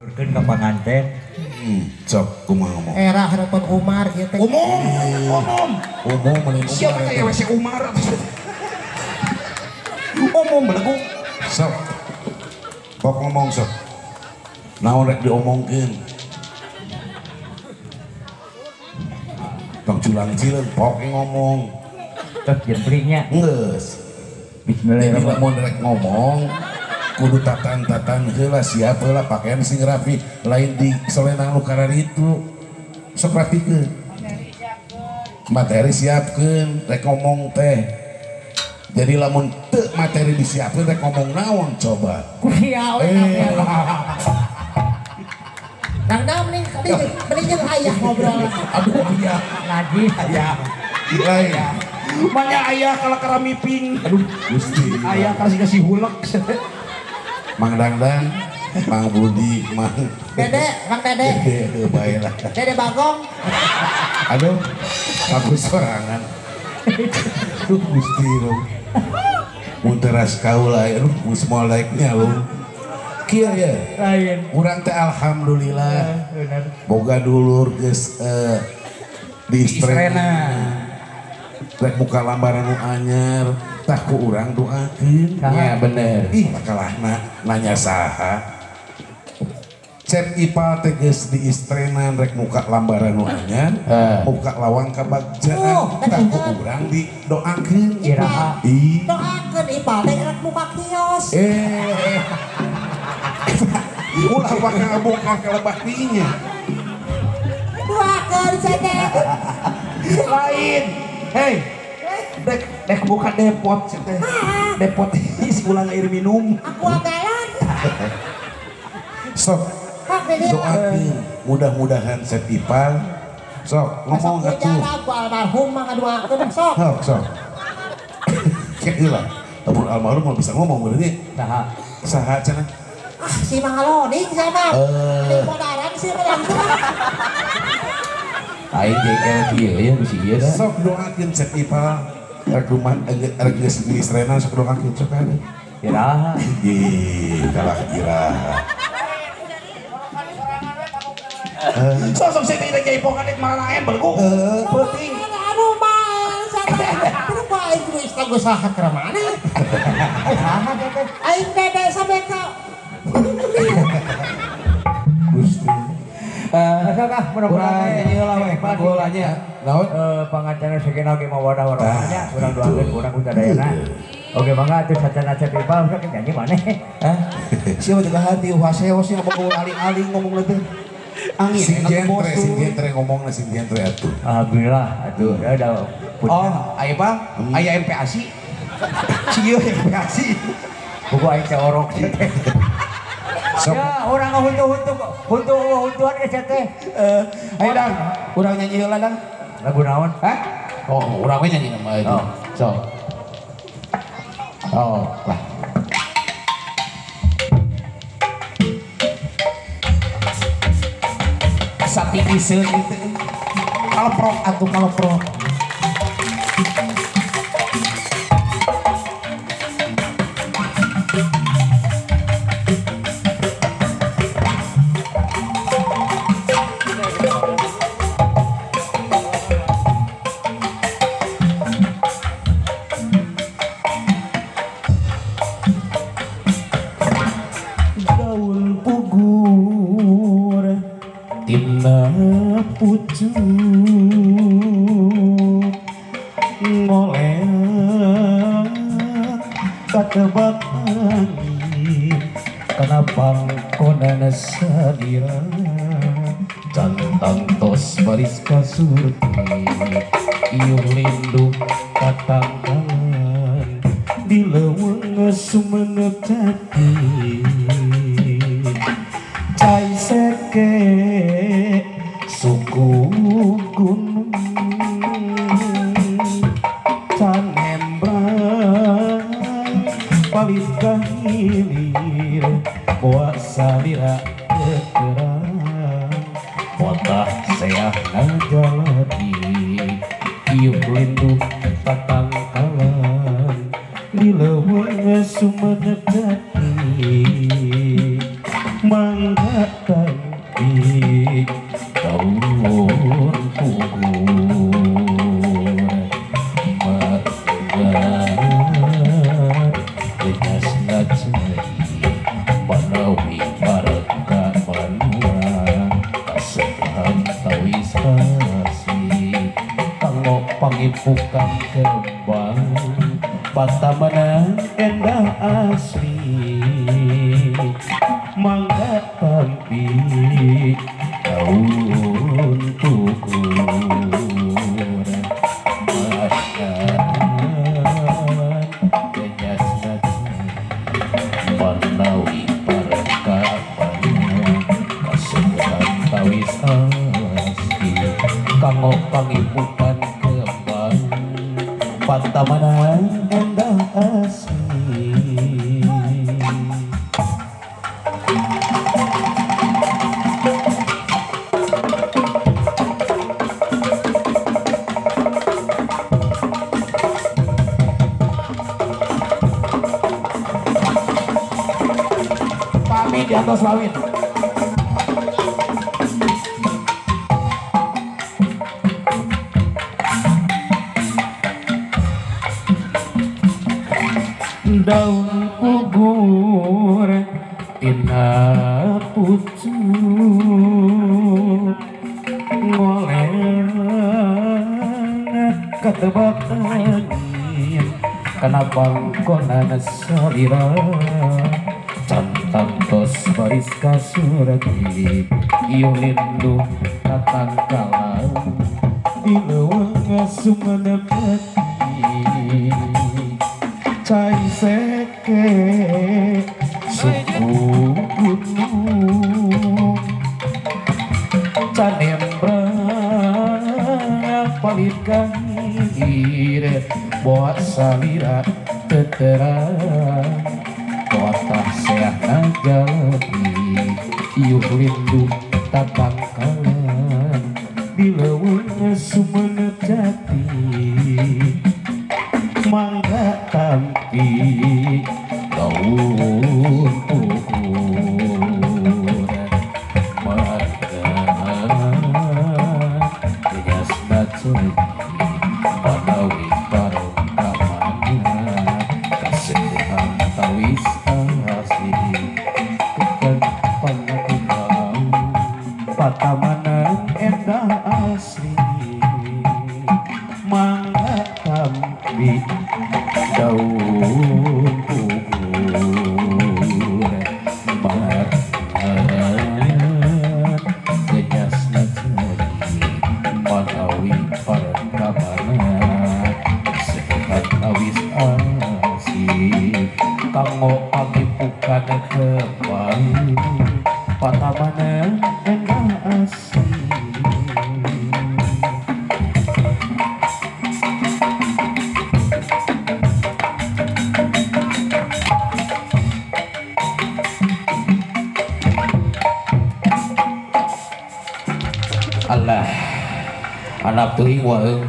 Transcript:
Turkeun ka panganten. Sok kumaha ngomong. Era harapan Umar ieu teh. Umum, umum. Umum mending Umar. Siapa teh WC Umar? Umum belegu. Sok. Pok ngomong sok. Naon rek diomongkeun? Tong culang-cileung pok ngomong. Tos jemplingnya. Geus. Bismillahirrahmanirrahim. Mun rek ngomong kudu tatan-tatan heula siap heula pakaian sing rapi lain di solenang nu kararitu sok rapikeun materi siapkeun rek ngomong teh jadi lamun teu materi disiapkeun rek ngomong naon coba kusia we Dangdang mending mending jeung ayah ngobrol aduh ayah najis ayah lain banyak ayah kalau keramiping aduh gusti ayah kasih hulek Mang Dangdang, Mang Budi, Mang Dede, Mang Dede. Dede, baiklah. Dede Bagong. Aduh, aku sorangan. Aduh, gusti lu. Mun teras kaula, aduh, geus moal daeknya lu. Kieu ya. Lain. Urang teh alhamdulillah. Bener. Boga dulur geus di istrena. Rek muka lambaran nu anyar. Tah ku urang doakeun. Ya bener. Ih makalahna nanya saha. Cep Ipal teh geus diistrenan rek muka lambaran nu anyar, muka lawang kabagjaan. Tah ku urang didoakeun. Iraha. Ih. Doakeun Ipal teh rek muka kios. Ulah bakal buka kalebatinya. Doakeun cenah. Lain. Hei. Dek buka depot teh. Depot isi ulang air minum. Aku agalan. Sok doakeun mudah-mudahan Cep Ipal sok ngomong atuh. Aku almarhum mah ngadoakeun sok. Sok sok. Kieu lah. Lamun almarhum mah bisa ngomong berarti. Saha? Saha cenah? Ah si Mang Aloning sama. Di podaran sih langsung. Aing jengkel kieu ya bisi ieu da. Sok doakeun Cep Ipal. Rek rumah rek geus di istrena sok doakeun sok aya. Iraha. Ih, kalah iraha. Sosok sih tidak jaipongan rek maranaen belegu. Peuting. Aduh mah sadar. Terus aing kudu istana saha keur mana? Saha teh? Aing dede sampe ka. Gusti. Sok ah mudah-mudahan nyanyi heula we golanya. Naon? Pangancana segenah ge mawadah warahmah nya urang doakeun urang ku sadayana. Oke mangga atuh sacana Cep Ipal sok nyanyi maneh. Hah? Sia juga hati waseos nya bogo aling-aling ngomong teh. Angin sing genre ngomongna sing genre atuh. Alhamdulillah atuh ya da. Oh, aya Pak, aya MPASI. Sia MPASI. Bogo aing teh orok teh. Ya, orang huntu-huntuan geus teh. Ayo dang, urang nyanyi heula dang. Lagu naon? Hah? Oh, urang we nyanyi nama itu. So. Oh, lah. Sapikiseun itu. Kaleprok atuh kaleprok. Daun pugur tina pucuk ngoleak katebak angin kana pangkonan salira cantang tos baris kasurti iuh lindu katangkalan di leuweung sumenep jati cai seke suku gunung canembrang palit ka hilir boa salira kekerang potah seahna jaladi iuh linduh tatangkalan di leuweung sumenep jati mangga. tampi daun pugur margan genyasna cai manawi baraka manua kasehan tawis asih kanggo pangipukan kembang patamanan endah asri mangga tampi daun pugur margan genyasna cai manawi baraka manua kasehan tawis asih kanggo pangipukan kembang patamanan endah asli. Pamit di atas pamit. Daun pugur tina pucuk ngoleang katebak angin kana bangkonan salira cantantos baris kasurati ieu lindu tatangkalan di leuweung sumenep hati cai seke suku gunung canembrang palit kahir boa salira teterang kota seah jalani iuh lindu tatangkalan di leuweung sumenep jati mangga tampi daun pugur margan genyasna cai manawi barokah manua kasehan tawis asih kukan pangakumbang patamanan endah asri mangga tampi daun pugur margan genyasna cai manawi barokah manua kasehan tawis asih kanggo pangipukan kembang patamanan endah asih. Allah anak teuing waeung.